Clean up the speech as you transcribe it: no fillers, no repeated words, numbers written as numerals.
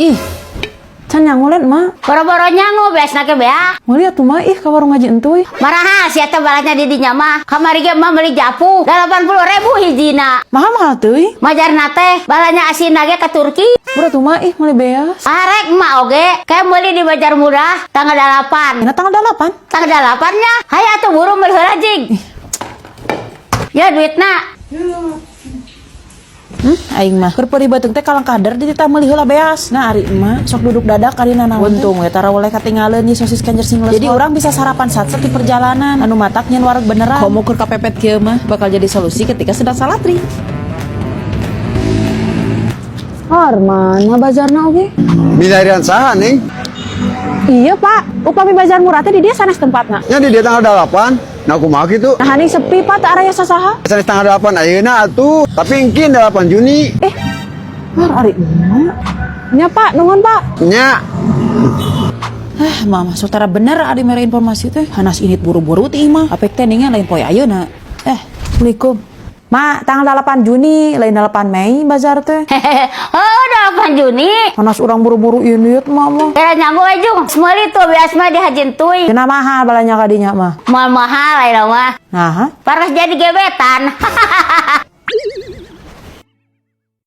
Ih, can nyangu lain, Mak. Boro-boro nyangu, beasna ge beak. Meuli atuh, Mak, ih, ka warung Haji Entuy. Maraha sia teh balanja di dinya mah. Kamari ge mah meuli japu 80.000 hijina. Mahal-mahal teuing. Majarna teh balanja asin ge ka Turki. Boro atuh, Mak, ih, meuli beas. Arek emak oge, kayak meuli di Bazar Murah tanggal 8. Dina tanggal 8. Tanggal 8 nya. Hayu atuh buru meuli heula jig. Ya duitna. Aing mah keur peurih beuteung teh kalangkader dititah meuli heula beas. Nah, ari emak sok duduk dadak karina naon. Untung we tara oleh katinggaleun ieu sosis Kenjer Singles. Jadi urang bisa sarapan satset di perjalanan. Anu matak nyen wareg beneran. Komo keur kapepet kieu mah bakal jadi solusi ketika sedang salatri. Har, mana bazarna oge? Milarian saha, Neng? Iya, Pak, upami bazar murah teh di dieu sanes tempatna? Nya di dieu tanggal 8. Nah, kumaha kitu? Nah, haning sepi, Pak, teu araya sasaha. Sanes tanggal 8 ayeuna atuh, tapi engkin 8 Juni. Eh, har, ari emak. Nya, Pak, nuhun, Pak. Nya. Eh, Mama, sok tara bener ari mere informasi teh. Hanas init buru-buru ti imah. Apek teh ningan lain poe ayeuna. Eh, Assalamualaikum. Ma, tanggal 8 Juni, lain 8 Mei bazar teh. Oh, 8 Juni. Hanas urang buru-buru init, Mama. Kira nyangu aja, meuli tuh beas mah di Haji Entuy. Kena mahal balanya kadinya mah. Mahal mahal ayeuna mah. Nah, Paras jadi gebetan.